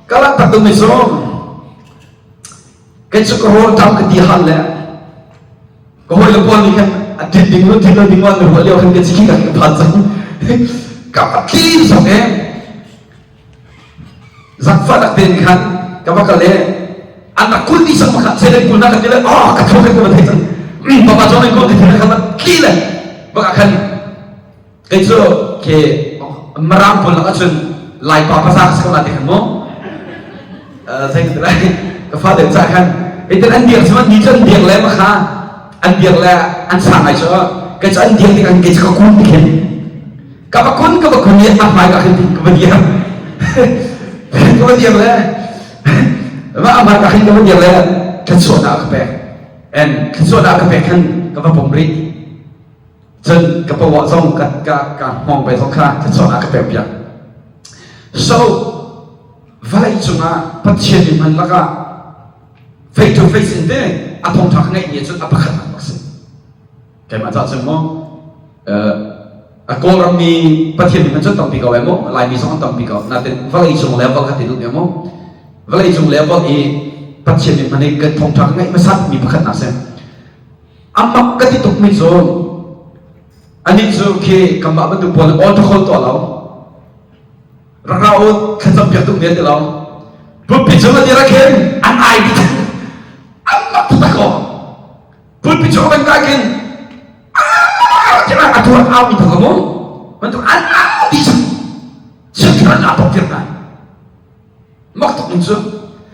Ka langhter duhmi cu kei cu ka rawl ṭam ka ti hal le ka hawi le pawl nih khan a ṭin ding lo ṭin lo ding an ruah lio khan ka ci ka ka phan cang. Ka tli zong e zakfah tein khan ka va kal e an rak kul dih cang makha selen kul na ka ti le oh ka tho kan ka va thei cang papa cong in kul ti thei khan tli le baka khan Kei cu khi Mirang pawl lakah cun Laipa paza ka si ko na ti khan mu. Zei ka ti lai ka father ca khan hitin an biak cu an ni cu an biak le ma kha an biak le an sang ngai cu kei cu an biak tik khan kei cu ka kun ti khin ka va kun ka va kun i a hmai ka khin ka va dir ka va dir le ma a hmai ka khin ka va dir le thluachuahnak a ka pek and thluachuahnak a ka pek khan ka va pom rih. Cun ka pawa zong ka ka ka hngawng ve zong kha thluachuahnak ka pek piak. So vawlei cungah Pathian mi hman lakah face to face in te a thawngṭha ka ngeihmi cun a pakhat nak bak si. Keimah ca cun maw a Kawlram mi Pathian mi hman cun tampi ko ai maw Laimi zong an tampi ko natin vawlei cung level ka ti duh mi maw vawlei cung level i Pathian mi hman i kan thawngṭha ka ngeih hmasat mi pakhat nak si. A mak ka ti tukmi cu anih cu khi kanmah bantuk pawl nih auto call tuah lo. Rak ra u thlacam piak tuk ne ti lo. Pulpit cung a dir ah khin an ai dih. An mak taktak ko. Pulpit cung kan kai khin a tuar au mi thok mu. Bantuk an au dih cang. Chikkhat an aa tok tir hna. Mak tuk ning cu.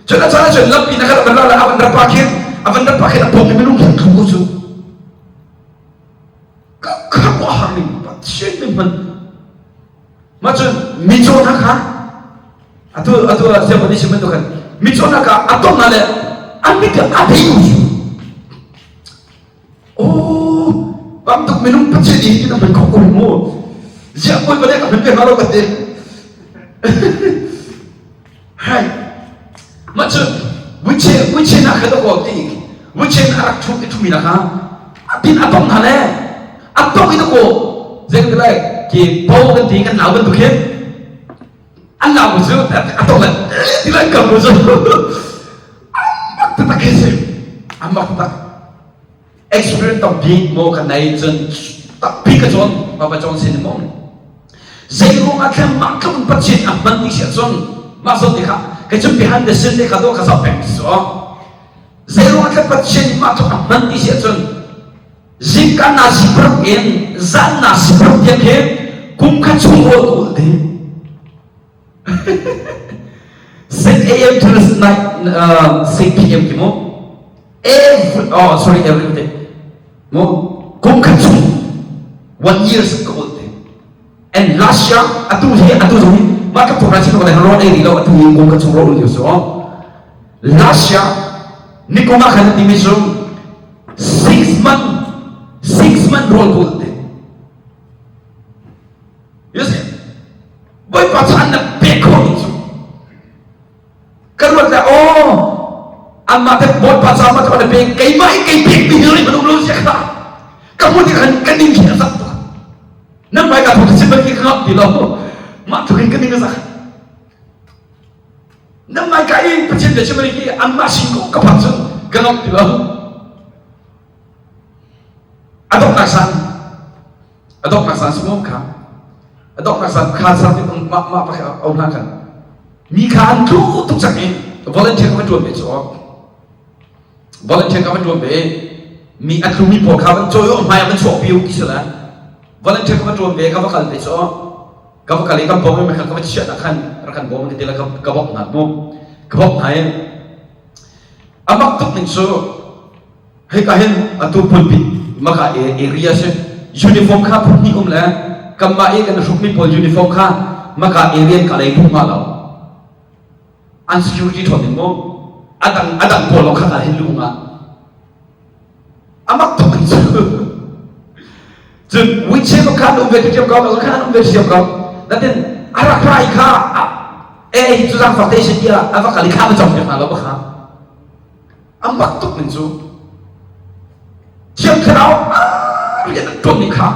Cun a caan cun lampi na kal van la a van rapa khin a van rapa khin a pawng i minung khin thu ko cu. Ka kha har ning Pathian min hman. Ma cun micaw hna kha atu atu siangpahrang nih chim bantuk khan micaw hna kha a tong na le an mit a thei ko cu. Oh, bantuk minung Pathian nih hin a hman kho ko mu. Ziah kawi pa ka hman ve hnga lo ka ti. Hai. Mah cu wuche wuche na kha ko ti. Wuche na rak thu i thumi na kha. A tin a tong hna le a tong i ko zei kan ti lai ki po kan ti kan nau bantuk hin an nau cu a tong le ti lai ka mu cu Amak taktak hi si. Amak taktak. Experience tampi maw ka nei cun tampi ka cawn papa cawn sin maw. Zei ruang ah khan mah tluk Pathian a hman ti si ahcun mah zawn te kha kei cu behind the scene te kha dawh ka zoh peng si cu. Zei ruang ah khan Pathian nih mah tluk a hman ti si ahcun zingka na si paruk in zan na si paruk tiang khi kum khat chung rawl ka ul ti. 6 a.m. to night, 6 p.m. ki mu every oh sorry every day mu kum khat chung one years ka ul te and last year atu hi atu zong hi mah ka program chin ko lai ro ei ri lo atu hi kum khat chung ro ul so last year ni kum ah khan ti mi cu 6 month 6 month roll ko te. You see, Bawipa chan na pek khawh ning cu ka ruat le aw anmah te Bawipa ca ma na pek keimah i kei pek mi hi ri man um lo sia kha ka hmu ti khan ka ning khi a zak tuk nan hmai ka thawk chim ban khi ka ngap ti lo mah tluk in ka ning a zak nan hmai ka in Pathian bia chim hi anmah sin ko ka phak cun ka ngap ti lo a donghnak san a donghnak san sumawm kha a donghnak san kha san mah mah pakhat a um hna khan mi kha an tlu tuk cang i volunteer ka va ṭuan ve cu volunteer ka va ṭuan ve mi a tlumi pawl kha van cawi hmai ah van chuak pi ti si lai volunteer ka va ṭuan ve ka va kal ve cu ka va kal i kan bawm i ka va chiah na khan rak kan bawm ti la ka bawk hna mu ka bawk hna i a mak tuk ning cu Hika hin atu pulpit maka area si uniform kha phun hnih um le kanmah i kan hrukmi pawl uniform kha maka area ka lei duh ma lo an security ṭhawn in mu adang adang pawl lawng kha ka hin lu nga amak tuk an cu cun wheelchair kha an um ve thiam ko kha an um ve thiam ko natin arak rai kha e hi cu zang fak te si tiah ava kal i kha va cong piak hna lo ba kha A mak tuk ning cu Thiang Thlarau rian an ṭuan ning kha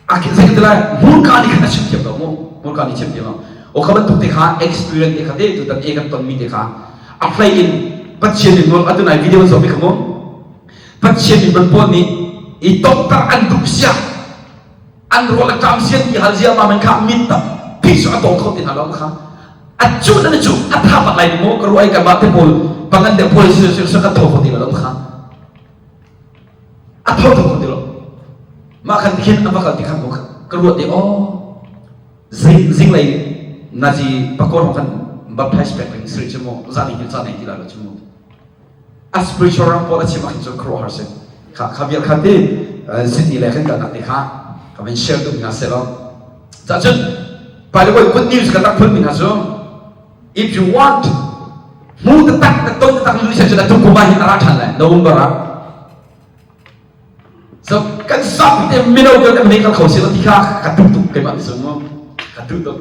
a khin zei ti lai hmurka nih khan a chim thiam lo mu hmurka nih chim thiam lo. O kha bantuk te kha experience te kha te tu tan e kan ton mi te kha a hlei in Pathian in atu nai video zoh mi kha mu Pathian in man pawl nih i toktar an duh sia an rual a ṭam sian ti hal zia ma man kha mit tampi cu a tawng kho ti hna lo kha a cu na cu a tha bak lai maw ka ruai ka ma te pawl pangan de pawl si si si ka tho kho ti lo kha a tho tho kho ti lo mah khan khin a bakal ti khan ka ruat ti oh zing zing lei nazi pakor hong kan baptize pek ring sri chu mo zani hin cha nei ti la lo chu mo a spiritual ram pawl a chim ah khin cun khuaruahhar si kha kha vial kha ti Sydney le kan kalnak te kha ka van share duh hna seh law cah cun by the way good news ka tak phun mi hna cu if you want hmu taktak na ton taktak lu cun atu kum ah hin a ra ṭhan lai November ah so kan zapi te mino kan mei kal kho si lo ti kha ka duh tuk keimah ni sung mu ka duh tuk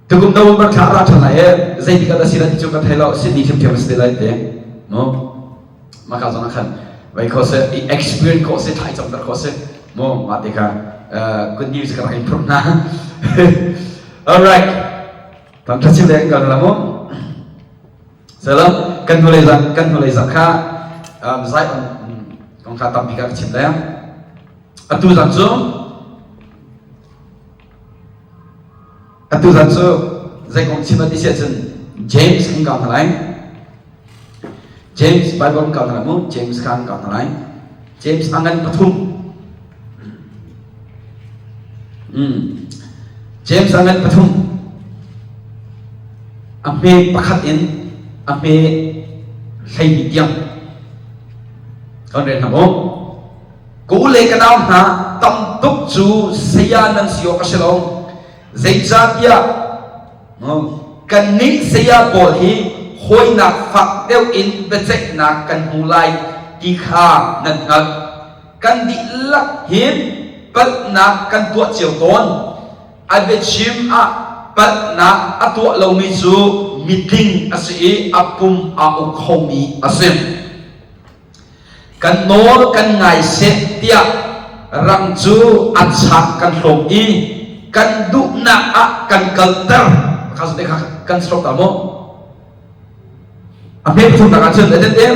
tukum November thla ra ṭhan lai e zeitik ah dah si lai ti cu ka thei lo Sydney ṭhiamṭhiam a si te lai te mu maka zong ah khan vai kho se i experience khawh se thai cam ter khawh se mu mah te kha good news ka rak in phurh hna alright tam ṭha chim le kan kal la mu Selo kan hnulei zat kan hnulei zat kha Zion kong kha tampi ka chim leng. Atu zan cu atu zan cu zei kong chim ti si ahcun James kan kau hna lai. James Bible kan kau hna lai mu James kha kan kau hna lai. James a ngan pathum. Mm. James a ngan pathum. A hme pakhat in a hme 12 tiang. Kan rel hna maw? Ka u le ka nau hna tam tuk cu saya nan si awk a si lo. Zeicahtiah kannih saya pawl hi hawinak fak deuh in biaceihnak kan hmu lai ti kha nan hngalh. Kan dihlak hin palhnak kan tuah cio tawn. A biachim ah palhnak a tuah lomi cu mitling a si i a pum aa uk khomi a si. Kan nawl kan ngai seh tiah rang cu a chak kan hlawm i kan duhnak ah kan kalter. Kha kha kan stroke ta maw? A hme pathumnak ah cun zeitin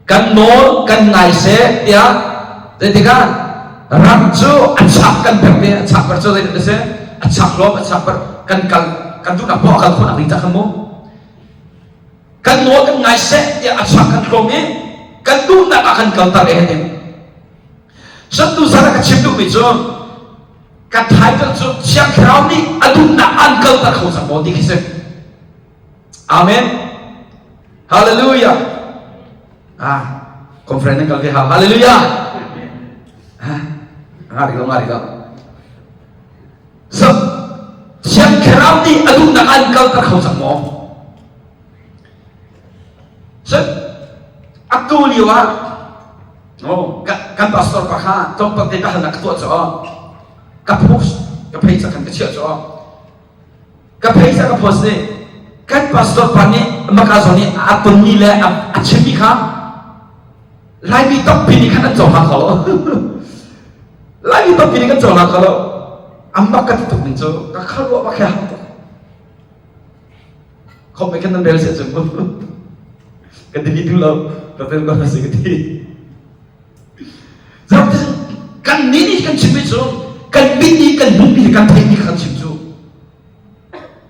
kan nawl kan ngai seh tiah zeitikah ram cu a chak kan per te a chak per cu zeitin a si a chak lawm a chak per kan kal kan duhnak poah kal khawh nak ding cak khan mu kan nawl kan ngai seh tiah a chak kan hlawm i kan duhnak ah kan kalter e hetin Santu zan ka chim duhmi cu ka title cu Thiang Thlarau nih a duhnak an kalter kho cang maw ti khi si Amen. Hallelujah. Ah, conference nan kal ve hau. Hallelujah. Ah, ngari lo ngari lo. So, Thiang Thlarau nih a duhnak an kalter kho cang maw? So, atu lio ah oh, kan pastor pa kha tlawmpal te ka halnak ka tuah cu ka post ka phei ca khan ka chiah cu ka phaisa ka post nih kan pastor pa nih maka zawn nih a tonmi le a chimmi kha Laimi tampi nih khan an cohlang kho lo Laimi tampi nih kan cohlang kho lo an bak ka ti tuk ning cu ka kharuah bak he tuk khom kan nan rel se cu ka ti tu lo ka fel ko si ka ti kan ni nih kan chimmi cu kan mit nih kan hmuhmi kan theihmi kan chim cu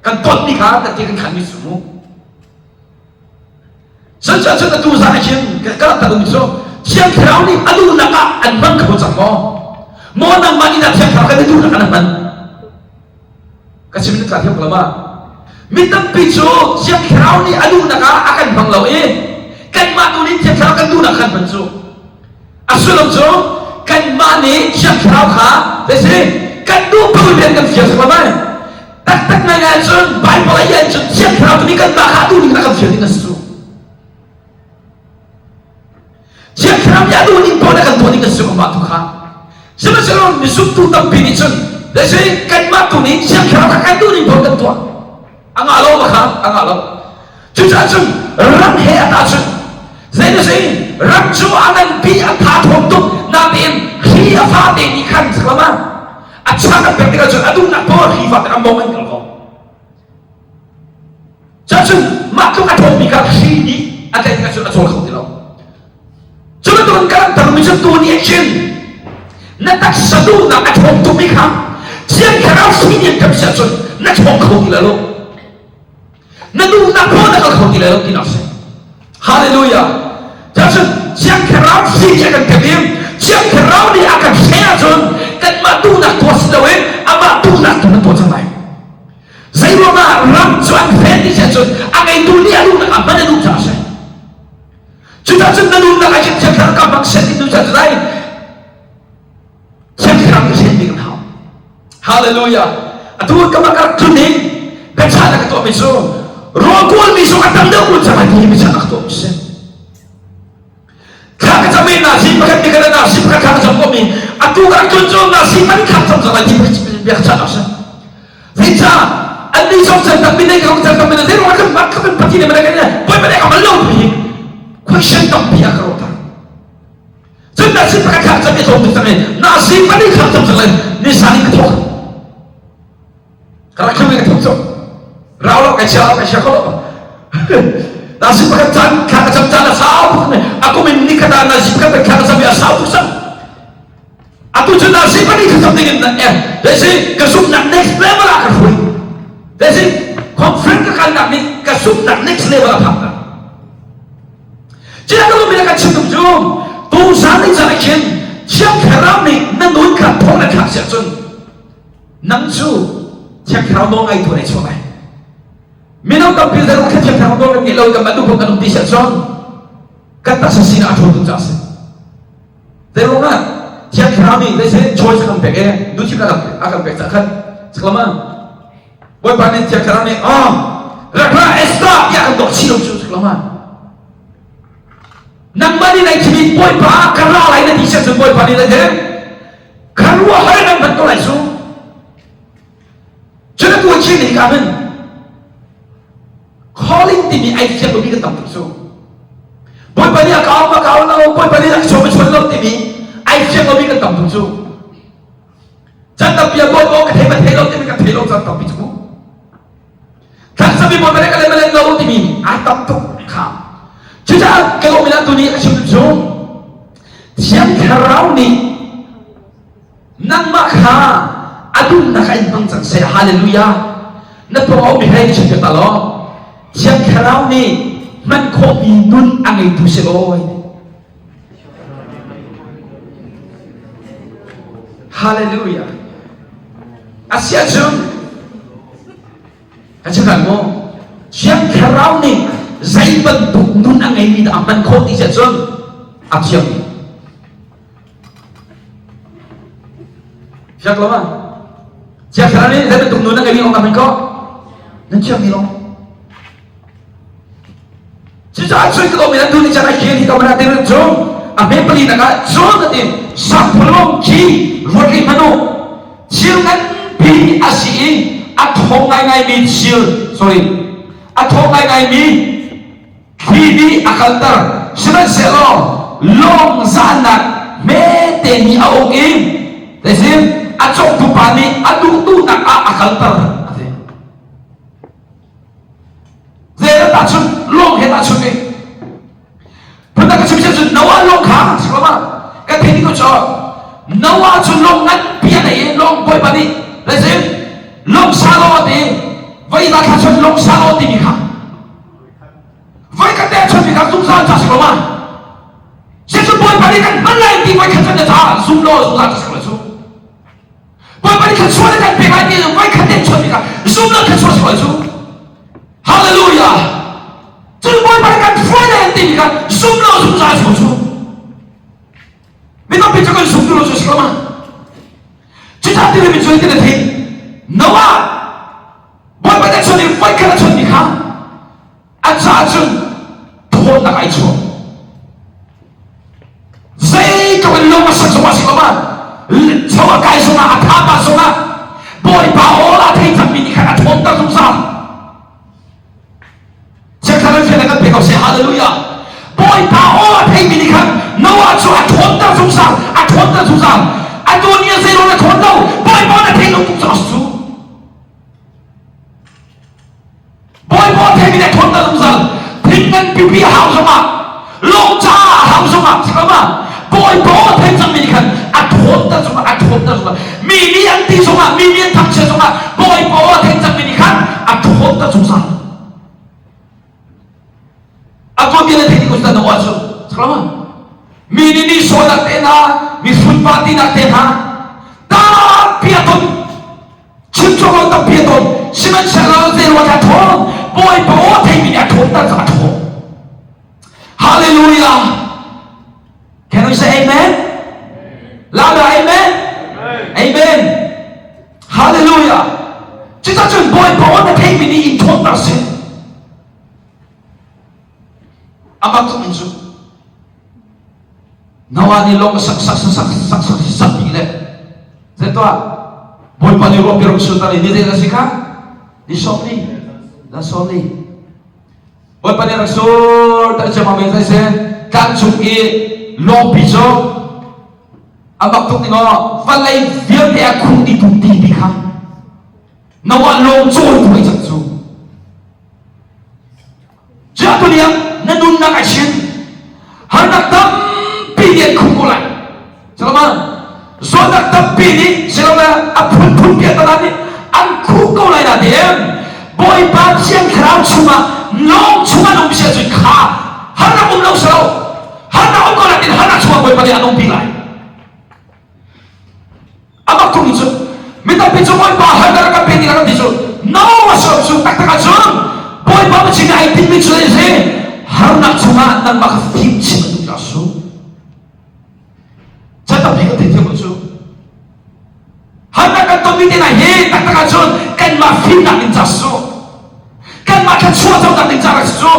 kan tonmi kha kan ti kan khanmi cu mu Cucaah cun atu zan ah hin ka rak um cu Thiang Thlarau nih a duhnak ah an hmang kho cang maw? Maw nangmah nih dah Thiang Thlarau kan i duhnak an hman? Ka chim in ka thiam ko ma? Mi tampi cu Thiang Thlarau nih a duhnak ah a kan hmang lo i kanmah tu nih Thiang Thlarau kan duhnak kan hman cu. A sullam cu kanmah nih Thiang Thlarau kha zei kan duh paoh in rian kan fial ko mai. Taktak ngai ngai cun Bible ah hian cun Thiang Thlarau tu nih kanmah kha a duh ning a kan fial ding a si cu. Thiang Thlarau nih a duh ning paoh na kan tuah ding a si mah tu kha. Sihmanhsehlaw mizumtu tampi nih cun zei kanmah tu nih Thiang Thlarau kha kan duh ning paoh kan tuah. A ngah lo ma kha a ngah lo. Cucaah cun ram he a tahchunh. Zei na si ram cu a nganpi a tha thawm tuk natein hri a fate nih khan saklama. A chang an pek tikah cun a duhnak paoh hri fak a mong an kal ko. Cun mah tluk a ṭhawngmi kha hri nih a tlaih tikah cun a cawl kho ti lo. Cu bantukin kan tarmi cu tu nih a chin. Na taksa duhnak a ṭhawng tukmi kha Thiang Thlarau hri nih an kan si ahcun na ṭhawng kho ti lai lo. Na duhnak paoh na kal kho ti lai lo tinak si. Hallelujah. Cun Thiang Thlarau hri nih a kan kep i Thiang Thlarau nih a kan hreh ahcun kanmah duhnak tuah si loin amah duhnak tu kan tuah cang lai. Zeiruangah ram cu an hren ti si ahcun a ngeitu nih a duhnak ah hman a duh caah a si. Cucaah cun na duhnak ah Thiang Thlarau ka hmang seh ti duh caah lai Thiang Thlarau nih hren ding an hau. Hallelujah. Atu ka mak rak tlun in biachahnak ka tuahmi cu rawl kawlmi zong a tam deuh kun cang lai ti hi biachahnak ka tuahmi si. Thla ka cam i nasi pakhat ni kana nasi pakhat thla ka cam komi atu ka rak tlun cu nasi pan khat cam cang lai ti biachahnak a si. Zeicah annih zong can tampi nei ka can tampi nei ruang kan mak kan pati ne mana kan poi mana ka mal lo tu hi question tampi a ka ruah cun na sin pakhat khak cam i tlawm tuk cang i na sin pali khak cam cang lai ni sani ka thawk ka rak thlung i ka thawk cang rau lo ka chia ka chia kho lo na sin pakhat caan thla ka cam caan a sau tuk ne a kum in ni khat ah na sin pakhat thla ka cam i a sau tuk cang Atu cu nasi pali thlacam ding in eh desi ka zumhnak next level ah ka hruai. Desi conference ka kalnak nih ka zumhnak next level a phak ta. Cina ka lumina kan chim tuk cu tu zan ni caan khin Thiang Thlarau nih na nun kha thong na thlak siah cun nang cu Thiang Thlarau nawl ngai tu nei chuak lai. Mino tampi zei kha Thiang Thlarau nawl kan ngeih lo kan mah duh kan um ti siah cun kan taksa sinah a ṭhawn tuk caah a si. Zeiruangah Thiang Thlarau nih zeiseh choice a kan pek e duhthim a kan pek cah khan saklama Bawipa nih Thiang Thlarau nih oh rak ra Esther tiah kan dawk chih lo cu saklama nangmah nih nai thimi Bawipa ka ra lai na ti siah cun Bawipa nih na ti ka ruah har nan hman ko lai su cun atu a chin hi ka min Calling timi ai fiang lomi kan tam tuk cu. Bawipa nih a ka au ma ka au lo, Bawipa nih a ka chawn ma chawn lo timi ai fiang lomi kan tam tuk cu. Chan tampi ah Bawipa ka thei ma thei lo timi kan thei lo chan tampi cu mu. Thlacam i Bawipa nih ka let ma let lo timi ai tam tuk kha. Cucaah ka lawm ina tu nih a chim cu Thiang Thlarau nih Nangmah kha a dumnak ah in hmang cang seh. Hallelujah. Na pawng a ummi hei chim ta law Thiang Thlarau nih hman khawhmi nun a ngeitu si law. Hallelujah. Asiahcun ka chim lai maw Thiang Thlarau nih zei bantuk nun a ngeimi dah a hman khawh ti siahcun a thiangmi Fiak lo ma? Chiak thlarau nih zei bantuk nu na ngei mi ko? Nan chiak mi lo. Cucaah cun ka min an tu ni chan ai khel hi ka mana te cu a hme pali nak ah cun ati sapulong khi ruat rih hmanu thil nganpi a si i a thawng ngaingai mi thil sorry a thawng ngaingai mi Thli nih a kalter. Sihmanhsehlaw lawng zahnak hmete nih a uk i zeisin a cawktu pa nih a duhduhnak ah a kalter a ti. Zei dah tahchunh lawng he tahchunh i phundang ka chim cun Noah lawng kha siklama kan thei ding ko cu Noah cu lawng nganpi a nei i lawng bawipa nih zeisin lawng sa law a ti voi za thla chun lawng sa law timi kha Voikhat te a chunmi kha zungzal ca si ko ma? Jesuh Bawipa nih kan hman lai ti voikhat cun na caah zum law zungzal ca si ko lai cu. Bawipa nih thluachuah na kan pek lai ti voikhat te chunmi kha zum law thluachuah si ko lai cu. Hallelujah! Cun Bawipa nih kan hruai lai an timi kha zum law zungzal si ko cu. Mi tampi cu kan zum tu lo cu si ko ma? Cucaah ti mi cu ti na theih. Noah Bawipa nih chun i voikhat a chunmi kha a caah cun ṭhawnnak ai chuah. Zeitluk in lung a sak zongah si lo ah cho a kai zongah a tha pa zongah Bawipa aw a thei cangmi nih khan a ṭhawnter zungzal. Chiakthar an fian kan pe ko seh hallelujah. Bawipa aw a theimi nih khan Noah cu a ṭhawnter zungzal, a ṭhawnter zungzal. Atu ni ah zeiruang a ṭhawn lo? Bawipa na thei lo tuk cang su. Bawipa theimi le ṭhawnnak zungzal thing ngan pipi a hau zongah lawngca a hau zongah sakama Bawipa a thei cangmi nih khan a ṭhawnter zongah a ṭhawnter zongah mi nih an ti zongah mi nih an thangchiat zongah Bawipa a thei cangmi nih khan a ṭhawnter zungzal. A tuanbia na theih tik na uah cu sakama mi nih nih sawnak te hna mi hrutpa tinak te hna tampi a ton. Chimchung lo tampi a ton. Sihmanhsehlaw zeiruang a ṭhawn? Bawipa aw a theimi nih a ṭhawnter cu a ṭhawn. Hallelujah! Can we say amen? Louder amen? Amen. Hallelujah! Cucacun Bawipa aw na theimi nih in ṭhawnter seh. Amah tuk in cu Noah nih lawng sak sak sak sak sak sak sak ti le zei tuah Bawipa nih ruahpi rung sultan i ni zei a si kha ni sawm li na sawm li Bawipa nih rak sur tak cem amen sai se tlang cung i lawngpi cu a mak tuk ning aw vawlei vialte a khuh ti tu ti ti kha Noah lawng cawn tu ai cang cu Ziah tuniang na nunnak a chin. Harnak tampi nih an khum ko lai. Salama, zawtnak tampi nih silole a phunphun piahtana nih an khuh ko lai na ti em. Bawipa Thiang Thlarau chungah lawng chungah na um si ahcun kha harnak um lo silo. Harnak um ko lai tin harnak chungah Bawipa nih an umpi lai. A mak tuk cu mi tampi cu Bawipa harnak kan pe ti kan ti cu no a si cu taktak ahcun Bawipa pathian nih ai tinhmi cu a si harnak chungah nangmah kha fim chim an duh ta su chan tampi kan thei thiam cu harnak kan tonmi te hna hi taktak ahcun kanmah fimnak ding ca su Kanmah thluachuah conak ding caah si cu.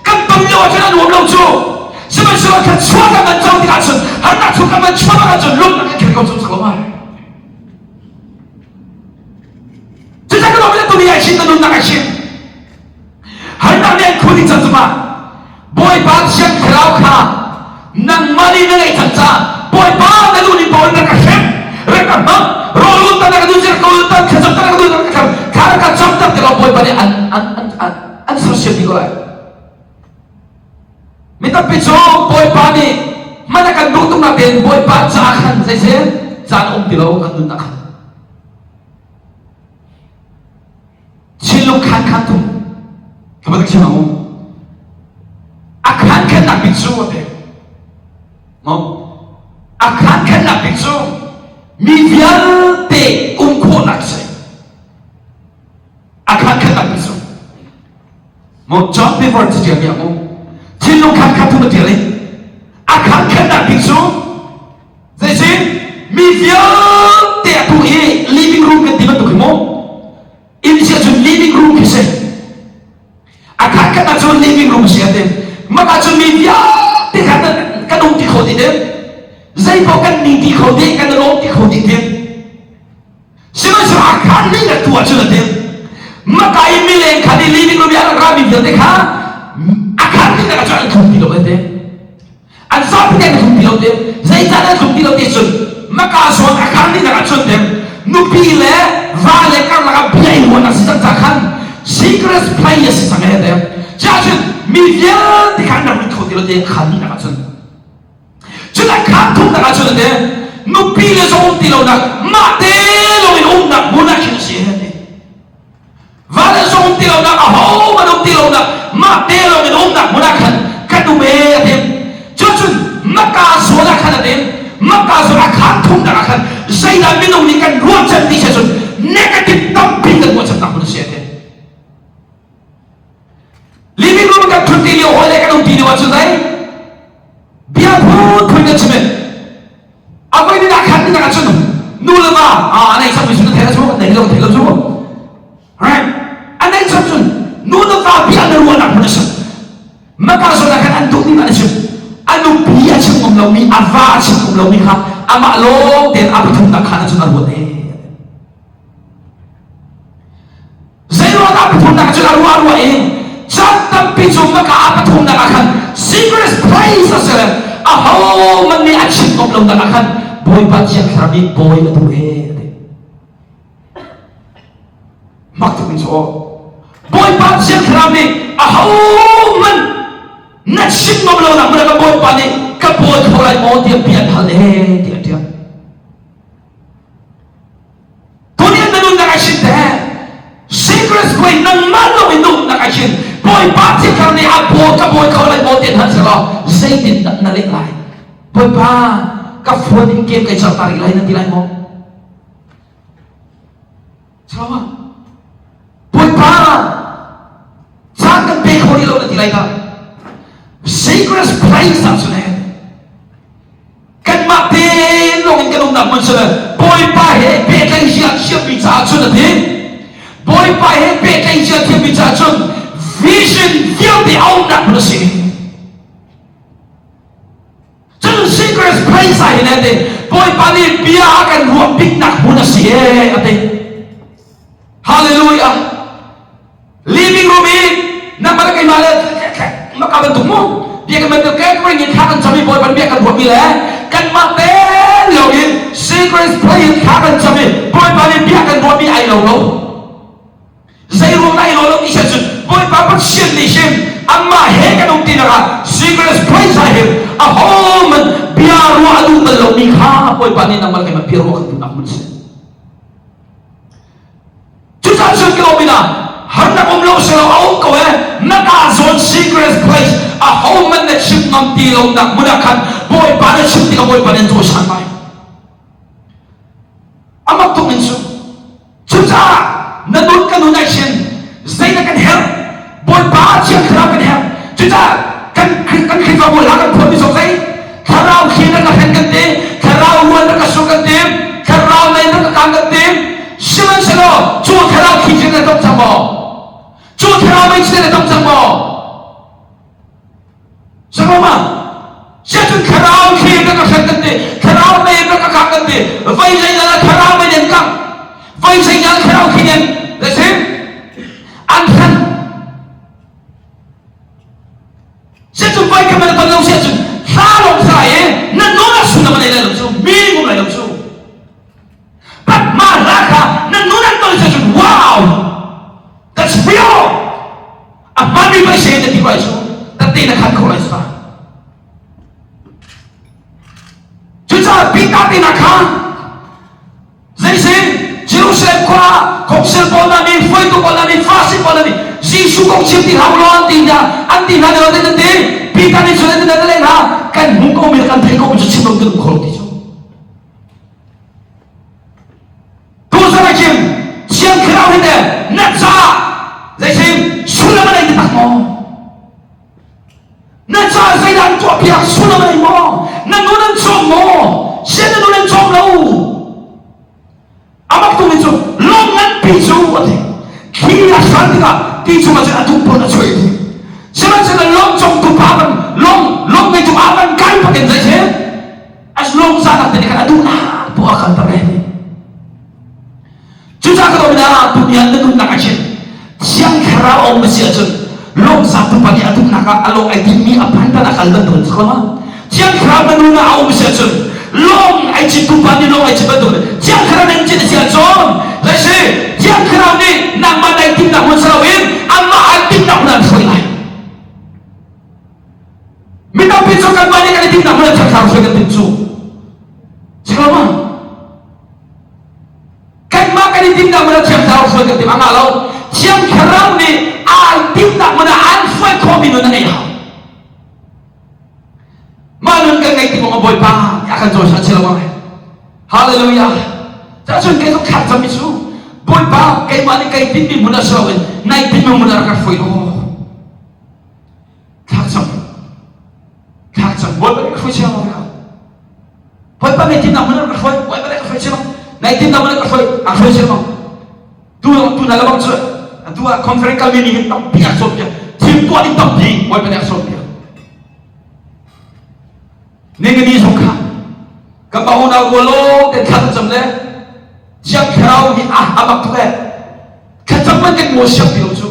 Kan ton lio ahcun a nuam lo cu. Sihmanhsehlaw thluachuah kan van co tikah cun harnak chung kan van chuah ahcun lungnak kan kher ko cu ko ma. Cucaah kan lawm tuni ai chin na nunnak ai chin. Harnak nih an khun ding cang cuma Bawipa Thiang Thlarau kha nangmah nih na ngeih cang caah Bawipa na duh ning paoh in rak ka hrem rak ka hmang rawlul tan ka duh rak ka ul tan thlacam tan ka duh rak ka hrem thla rak ka cam ter ti lo Bawipa nih an an an an an sersiam dih ko lai mi tampi cu Bawipa nih hman a kan duh tuk nak tein Bawipa ca khan zeise caan um ti lo kan nunnak khan Chinlung khan khan tum ka ba chim ang a khan khan nak bik cu a pek mo a khan khan nak bik cu mi vialte um khawhnak si a khan khan nak bik cu mo John Piper ci tial mi a mu thinlung khan khan tum a tial i a khan khan nak bik cu zeisin mi vialte atu i living room kan ti bantuk hi mu inn si ahcun living room khi si a khat khat ahcun living room si ati mak ahcun mi vialte kha kan um ti kho ti te zeipaoh kan ni ti kho ti kan lawm ti kho ti te sihmanhsehlaw a khan ning a tu ahcun ati maka i mileng khan i living room i a rak rami vialte kha a khan ning ahcun an tlung ti lo ati An zapi te an tlung ti lo te. Zeicah an tlung ti lo ti cun maka zawn a kar ni nak ahcun te nupi le va le karlak ah bia i ruahnak si cang ca khan secret play a si cang he te. Cah cun mi vialte kha an rak lut kho ti lo te khan ni nak ahcun. Cun a khan thumnak ahcun te nupi le zong um ti lo nak mah te lawng in umnak hmun ah khin a si he te. Van an sung um ti lonak ahohmanh um ti lonak mah te lawng in umnak hmun ah khan kan um ee a ti. Cucun Maka zawn ah khan a ti. Maka zawn ah khan thumnak ah khan zeidah minung nih kan ruahchan ti si cun negative tampi kan ruahchannak hmun a si a ti. Living room kan thut ti lio hawi le kan um ti lio ahcun zei bia phunphun kan chim a voi ni dah khan ni dah cun nu le va a nei cang mi cu na thei lo cu nei lo thei lo cu right a nei cang cun nu le va bia na ruahnak hmun a si maka zawn ah khan an duh ning an chim a nupi a chim um lomi a va a chim um lomi kha amah lawng tein a pathumnak khan cun a ruat e Zeiruang ah pathumnak cun a ruah ruah in caan tampi cu maka ah pathumnak ah khan secret place a si le aho man nih a chim ngam lonak ah khan Bawipa Thiang Thlarau nih bawi a duh e a ti. Mak tuk in cu Bawipa Thiang Thlarau nih ahohmanh na chim ngam lo nak hmun ah ka Bawipa nih ka bawi kho lai maw tiah bia an hal ee tiah a tial. Tuni na nunnak a chin te Secret Square nangmah lo in nunnak a chin Bawipa Thiang Thlarau nih a bawi ka bawi kho lai maw tiah an hal selaw zeitin dah na leh lai? Bawipa ka phone in game kai char ta rih lai na ti lai maw? Sama. Bawipa, caan kan pe kho rih lo na ti lai dah. Sacred place ah cun kanmah te lawng in kan umnak hmun cun Bawipa he pehtlaih zia thiammi caah cun a ti. Bawipa he pehtlaih zia thiammi caah cun vision vialte a umnak hmun a si. Cun secret place ah hin a ti Bawipa nih bia a kan ruah biknak hmun a si ee a ti. Hallelujah. Living room i nangmah le keimah le maka bantuk mu bia kan bantuk ke ring in thla kan cam i Bawipa bia kan ruahmi le kanmah te lio in secret place in thla kan cam i Bawipa nih bia kan ruahmi ai lo lo. Zeiruang dah i lo lo ti sian cun Bawipa Pathian nih hin amah he kan um ti nakah secret place ah hin ahohmanh bia ruah a duh bal lomi kha Bawipa nih nangmah keimah bia ruah kan duhnak hmun si. Cucaah cun ka lawm ah harnak um lo selaw a um ko eh na ka zawn secret place ahohmanh na chim ngam ti lo nak hmun ah khan Bawipa na chim tikah Bawipa nih an cawisan lai. Amak tuk in cu Cucaah na nun ka nun ah hin zeidah kan herh? Bawipa Thiang Thlarau kan herh. Cucaah kan kan Khrihfabu hla kan phuanmi zong zei? Thlarau thli na ka hren kan ti, Thlarau ruan na ka sur kan ti, Thlarau mei na ka kang kan ti. Sihmanhsehlaw cu Thlarau thli cu na tong cang maw? Cu Thlarau mei cu na tong cang maw? Saroma Siacun thlarau thli na ka hren kan ti thlarau mei na ka kang kan ti vei zei na thlarau mei nan kang vei zei na thlarau thli nan na sim an hren Siacun voi ka man ton lo siacun hla lawng sa i na nun a sun na man ei lai lo cu mi ngum lai lo cu but mah hla kha na nun an ton siacun wow that's real A hmanmi pei se na ti ko lai cu tate na khan kho lai cu ta. Cucaah Peter te na khan zeisin Jerusalem khua khongsil pawl hna nih hruaitu pawl hna nih Farasi pawl hna nih Jesuh kong chim ti hlah ulaw an ti hna an ti hna ne an ti Peter nih cun an ti hna hna kan hmu ko mi kan thei ko mi cu chim lo kan um kho lo ti cu Tuzan ah khin Thiang Thlarau hi teh na caah zeisin sullam a nei taktak maw? Na caah zeidah an tuahpiak sullam a nei maw? Na nun an cawm maw? Sian na nun an cawm lo. Amak tu nih cu lawm nganpi cu a ti. Thli a hran tikah ti chungah cun a duh pawl a chuah i Sihmanhsehlaw lawng cawngtu pa ban lawng lawng ngeitu pa ban kai pakin zeisin a lawng zahnak te nih khan a duhnak poah a kalter ve. Cucaah ka dawmi hna, tuni ah na nunnak ah khin Thiang Thlarau a um a si ahcun lawngzatu pa nih a duhnak ah a lawng ai tinhmi a phan a kal bantuk in si ko ma? Thiang Thlarau na nun ah a um a si ahcun lawng ai cittu pa nih lawng ai cit bantuk in Thiang Thlarau nan cit a si ahcun zei si Thiang Thlarau nih nangmah nai timhnak hmun si loin amah ai timhnak hmun an hruai lai. Mi tampi cu kanmah nih kan i timhnak hmun ah Thiang Thlarau hruai kan timh cu. Si ko ma? Kanmah kan i timhnak hmun ah Thiang Thlarau hruai kan tim a ngah lo. Thiang Thlarau nih aa timhnak hmun ah an hruai khawhmi nun a ngeih hau. Mah nun kan ngeih tik a Bawipa a kan cawisan si lo ma? Hallelujah. Cacun kei zong thla cam cu Bawipa keimah nih kai tinhmi hmun ah si loin nai tinhmi hmun ah rak kan hruai law. Thla cam. Thla cam. Bawipa nih ka hruai cia lo. Bawipa nai tinhnak hmun ah ka hruai. Bawipa nih ka hruai cia lo. Nai tinhnak hmun ah ka hruai. A hruai cia lo. Tu tu na lamang cu atu ah conference kalmi nih hin tampi a cawnpiak. Thim tuah ding tampi Bawipa nih a cawnpiak. Ningani zong kha kan pa unau rual lawng te thla kan cam le Thiang Thlarau hi a a mak tuk eh. Thlacam man kan maw siang ti lo cu.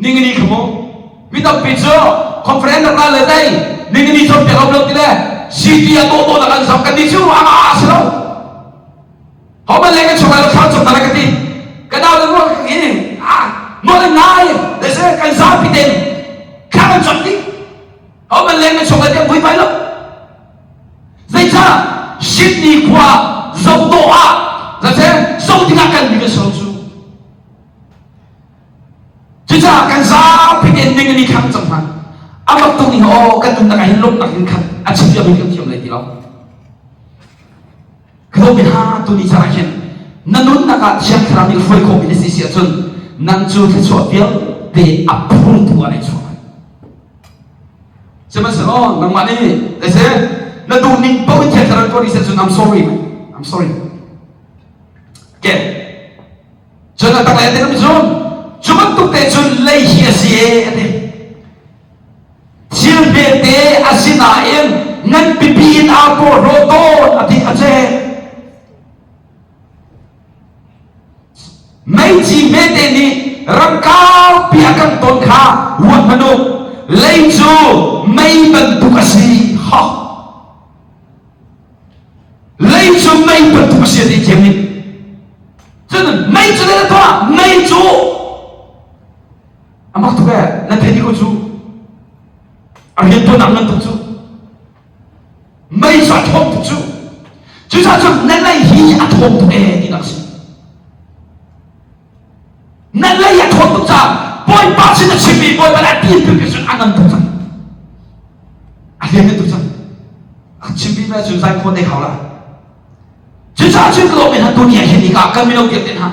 Ningani kha maw mi tampi cu conference rak la le dai ningani cawnpiak lo lo ti le city ah dawh dawh nak an zam kan ni cu a a si lo. Ho man le kan chung lai lo thla cam na ka ti. Ka nau le ruak hi ah nawl in ngai le se kan zapi ten thla kan cam dih. Ho man leng na chung le tiang vui pai lo. Zeicah Sydney khua zoh ah zase zoh dingah kan mi kan so cu. Cucaah kan zapi tein ning in i khang cang hna. A mak tuk ning aw kan nunnak ah hin lawmhnak hin khat a chim thiam hin kan thiam lai ti lo. Khlo ha tu ni caan ah hin na nunnak ah Thiang Thlarau nih hruai khawh mi na si si ahcun nang cu thluachuah vialte a phurtu ah nai chuah. Sihmanhsehlaw nangmah nih zeise na duh ning paoh in Thiang Thlarau tuah dih cun I'm sorry I'm sorry. Okay. Cun a tanglei a ti cun cu bantuk te cun lei hi a si e a ti. Thil hmete a si nain ngan pipi in aa porhlaw tawn a ti a che. Meici hmete nih ram kaupi a kan tawn kha ruat hmanh u. Lei cu mei bantuk a si. Ha. Lei cu mei bantuk a si a ti thiam nih. Cun mei cu na tuah mei cu a mak tuk ee na thei ko cu a riantuannak ngan tuk cu mei cu a thawng tuk cu cucaah cun na lei hi a thawng tuk ee ti nak si na lei a thawng tuk caah bawipa sin a chimmi bawipa le a ti tuk cun a ngan tuk cang a lian tuk cang a chimmi na cun zai khawn dei hau la cucaah cun ka lawm in han tu ni ah hin hika kan mino tiang ten ha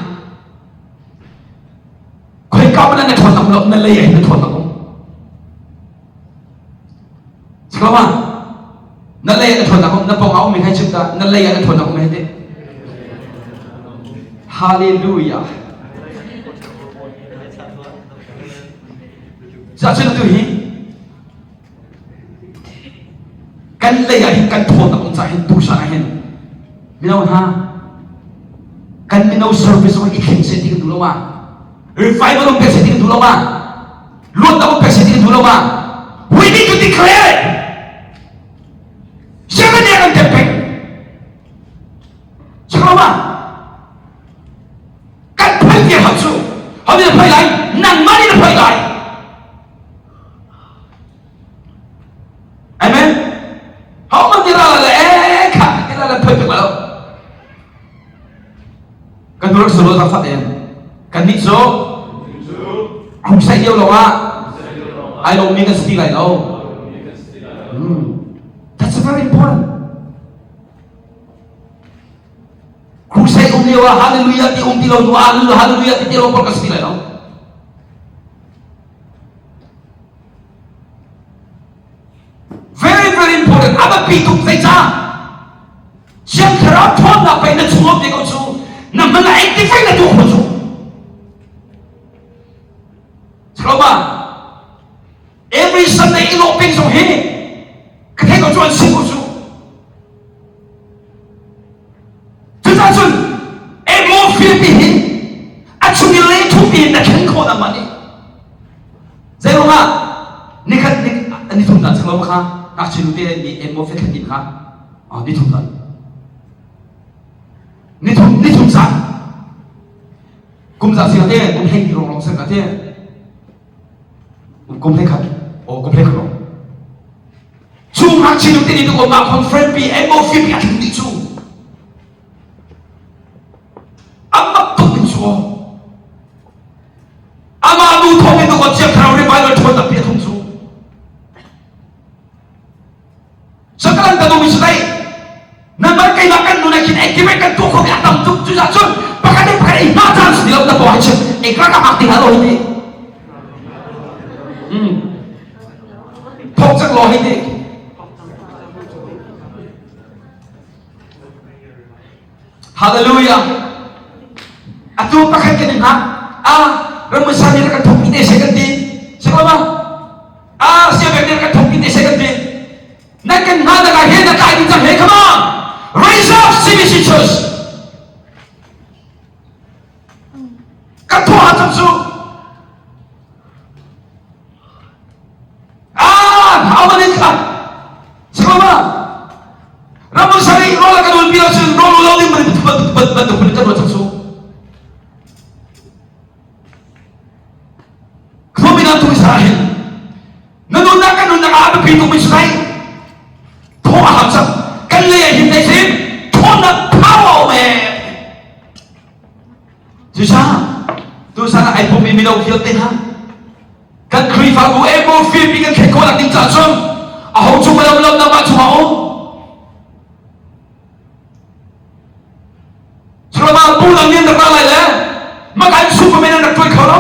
Khoika hmanh ah na ṭhawn lo, na lei ah hin na ṭhawn lo. Sikoma, na lei ah na ṭhawn na pawng ah um hei chim ta, na lei ah na ṭhawn um hei ti. Hallelujah. Cacun tu hi kan lei ah hin kan ṭhawn um ca hin tusan ah hin mino hna kan mino service zong i thleng seh ti kan duh lo ma revival um pek seh ti kan duh lo ma luatnak um pek seh ti kan duh lo ma we need to declare it sianginn kan tep peng Chama kan phai te hau cu hau na phai lai nangmah nih na phai lai Amen. Hau man ti la le eh kha ti la le phai pek lo. Kan turak solo tak fat en. Kan nih cu crusade lio lo ah ai lo mi kan si lai lo. Hmm. That's very important. Crusade um lio ah hallelujah ti um ti lo nu ah hallelujah ti ti lo por ka si lai lo. Very very important. A biapi tuk zeicah? Thiang Thlarau ṭhawnnak pei na chung um te ko cu na hman ah activate na tuah ko cu. Chaloma, every Sunday i lawh peng zong hi ka thei ko cu an si ko cu. Cucaah cun atmosphere ti hi a chung i lei thupi in na thlen khawh nangmah nih. Zeiruangah nikhat ni ni thum dan chang lo kha ngakchia nu te nih atmosphere thlen ding kha ni thum dan ni thum ni thum zan kum za si te kum hlei ni rong rong sang te kum hlei khat o kum hlei khat rong Cu ngakchia nu te nih tu mah conference pi atmosphere pi a thleng dih cu. A mak tuk in cu. Amah nu thawng in tu ko Thiang Thlarau revival ṭhawn tak pi a thung cu. Sakalan ka duhmi cu dai nan keimah kan nun ah khin activate kan tuah khawh a tam tuk cu cun pakhat le pakhat i hma caan si lo na paw hai chim ekra ka hak ti hlah lo hi ti Thawk cang law hei ti. Hallelujah. Atu pakhat kan in hak. Ah, ramusa nih kan thok te se kan ti. Siklo ma? Ah, sia bek nih kan thok te se kan ti. Na kan hna na ka he na kai ding cang he come on. Raise up CBC Church. Kan thawh ah cu. Ah, aman in kha. Sikoma. Ramun sari rola kan ul pi cun rol lo ding ban ban ban ban kan kan su. biapi tukmi cu kai thawh a hau cang. Kan lei ah hin zeisin ṭhawnnak power um ee. Cucaah tuchan ah ai pummi mino vialte hna kan Khrihfabu atmosphere pi kan theih khawhnak ding caah cun aho cung a lo nangmah cungah um. Culama bu nang nih an rak ra lai le makan superman an rak tuai kho lo.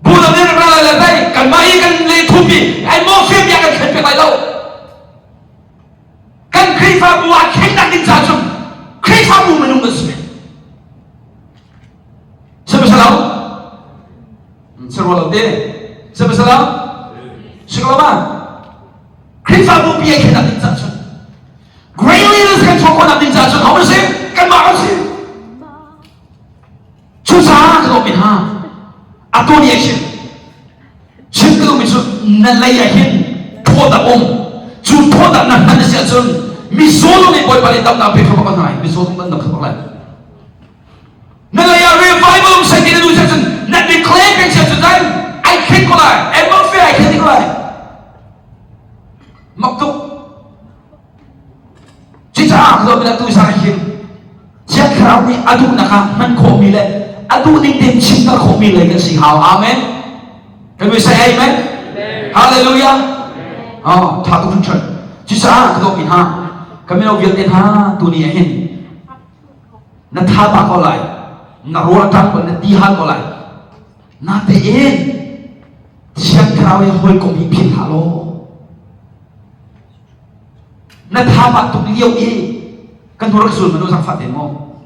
Bu nang nih an rak ra lai le dai kanmah i kan le thupi ai mawfia bia kan khen pek lai lo. Kan Khrihfabu ah khennak ding caah cun Khrihfabu minung kan si. Sihmanhsehlaw Sirua lo te. Sihmanhsehlaw Siklo ma? Khrihfabu pi ai khennak ding caah cun great leaders kan chuah khawhnak ding caah cun ho si? Kanmah kan si. Cucaah ka dawtmi hna, atu ni ah hin chim ka duhmi cu na lei ah hin thawtnak um. Cu thawtnak na hman a si ahcun mizaw nih Bawipa nih damnak pe kho bak hna lai. Mizaw zong nan dam kho bak lai. Na lei ah revival um sai ti na duh si ahcun na declare peng si ahcun dai ai khen ko lai. Atmosphere ai khen ko lai. Mak tuk. Cucaah ka dawtmi tu sang hin Thiang Thlarau nih a duhnak ah hman khawhmi le a duh ning tein chimter khawhmi lei kan si hau. Amen. Can we say amen? Hallelujah. Oh, tha tuk hringhran. Cucaah ka dawtmi hna, ka mino vialte hna tu ni ah hin na tha pa ko lai, na rual ṭang ko, na ti hal ko lai. Natein Thiang Thlarau i hawikom hi philh hlah law na tha pa tuk lio i kan hnu rak zul manu zangfah te maw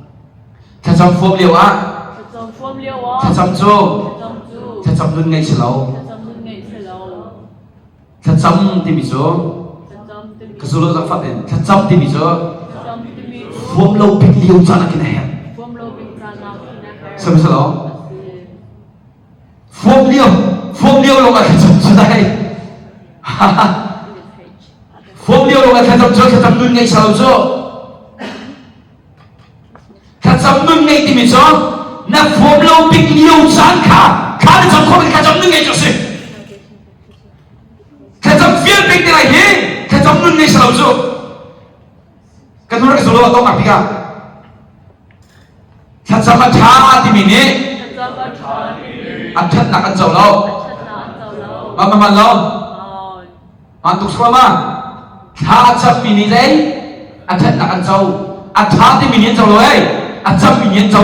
thlacam fuam lio ah Thlacam fuam lio ah thlacam cu thlacam cu thlacam nun ngei si lo thlacam nun ngeih si lo thlacam timi cu thlacam timi ka zul zangfah ten thlacam timi cu thlacam timi cu fuam lo bik lio caan ah khin a herh fuam lo bik caan ah khin a herh sami lo a si. Fuam lio, fuam lio lawng ah thlacam cu dai. Fuam lio lawng ah thlacam cu thlacam nun ngei salo cu. Thlacam nun ngei timi cu na fuam lo bik lio caan kha thla na cam khawh thlacam nun ngei cu si. Thlacam fial pek te lai hi thlacam nun ngei salo cu. Kan hnu rak zolo a tong tikah thlacam a ṭha timi nih a ṭhatnak an co lo. Ma ma man lo. Man tuk sual ma. Thla a cammi nih zei a ṭhatnak an co. A ṭha timi nih an co lo ei. A cammi nih an co.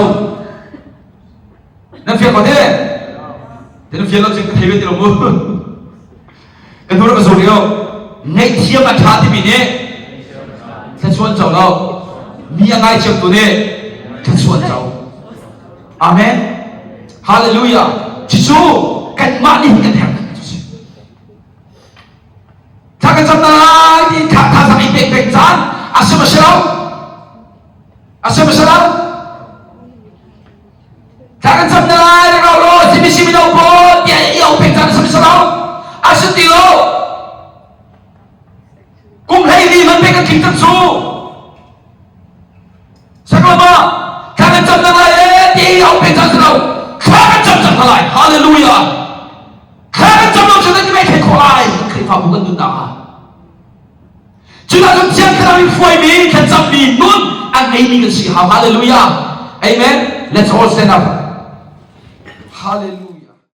Nan fiang ko te? Te nan fiang lo cun ka thei ve ti lo mu. Ka hnu ka zul lio ngaihthiam a ṭha timi nih thluachuah co lo mi a ngaithiamtu nih thluachuah co. Amen. Hallelujah. Cucu kanmah nih kan herh Thla kan cam lai ti tha thazaang i pek pek caan a si ma si lo? A si ma si lo? Thla kan cam na lai rak rau law CBC mino pawl tiah i au pek caan a si lo a si ti lo kum 14 man pek kan tling cang cu saklama thla kan cam na lai e ti i au pek caan si lo thla kan cam cang hna lai hallelujah thla kan cam lo cu nan mei thei khawh lai Khrihfabu kan nunnak ah Cudah cun Thiang Thlarau in hruaimi, thlacammi nun a ngeimi kan si hau. Hallelujah. Amen. Let's all stand up. Hallelujah.